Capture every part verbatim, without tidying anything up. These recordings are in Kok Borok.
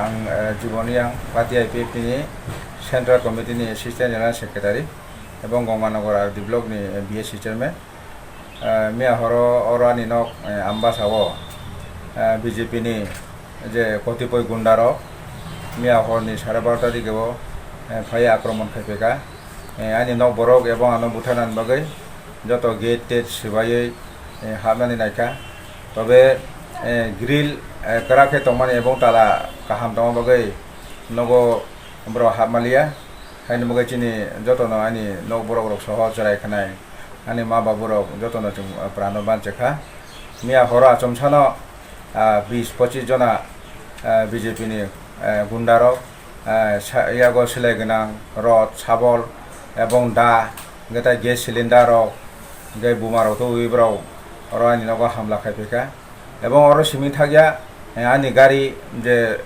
Ang, eh, Jibon Yang, Party I P F T ni Central Committee ni Assistant General Secretary ebong Gongmanogor R D Block ni, eh, B S C Chairman. Eh, miya horo oro ani nok, eh, Ambasa o, eh, B J P ni je kotipoi gunda rok miya hor ni sare barota dige o, eh, phai akromon khai phaikha. Eh, ani nok borok ebong ano butharnani bagwi joto gate tet swbaiwi, eh, habnani naikha. Tobe, eh, grill, eh, kwrak khe tongmani ebong tala kaham tongma bagwi nogo borok habmaliya. Haini bagwi chini jotono ani nok borok rok soho chwrai khanai ani ma babu rok jotono chwng, eh, prano banchikha. Miya horo achomsano, ah, bis pochis jona, ah, B J P ni, eh, gunda rok, eh, sa-, yago silai gwnang rod, sabol ebong da, hwnkhe tai gas cylinder rok, hwnkhe buma rok tubui borok oro ani nogo hamla khai phaikha. Ebong oro simi thakya, eh, ani gari je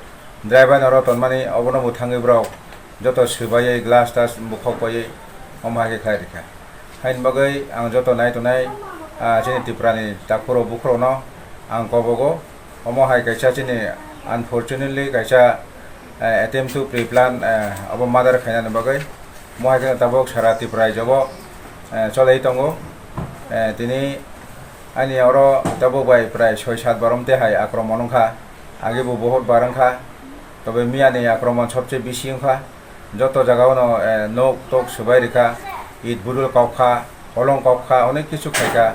driver ni oro tonmani obono mwthangwi borok joto swbaiwi glass tas bukhok paiwi omo hai khe khlai rikha. Haini bagwi ang joto nai tonai, ah, chini Tripura ni takhuk rok bukhuk rok no ang kobogo. Omo hai kaisa chini unfortunately kaisa, eh, attempt to pre-plan, eh, abo murder khainani bagwi. Omo hai kheno tabuk sara Tripura raijo o, eh, cholai tongo. Eh, tini ani oro tabuk bai prai soi sat bar omte hai akromon wngkha. Age bo bohot bar wngkha. Tobe miya ni akromon sobse bisi wngkha. Joto jaga o no, eh, nok tok swbai rikha, it budul kok kha, holong kok kha, onek kisu khai kha.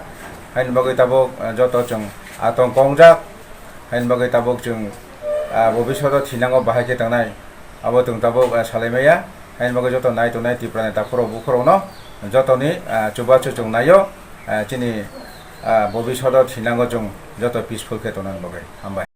Haini bagwi tabuk, eh, joto chwng atong kongjak. Haini bagwi tabuk chwng, ah, bobishoto thinango bahai khe tangnai. Abo chwng tabuk, eh, salai maya. Haini bagwi joto nai tongnai Tripura ni takhuk rok bukhuk rok no jotoni, ah, chubachu chwng naio, ah, chini, ah, bobishoto thinango chwng joto peaceful khe tongnani bagwi. Hambai.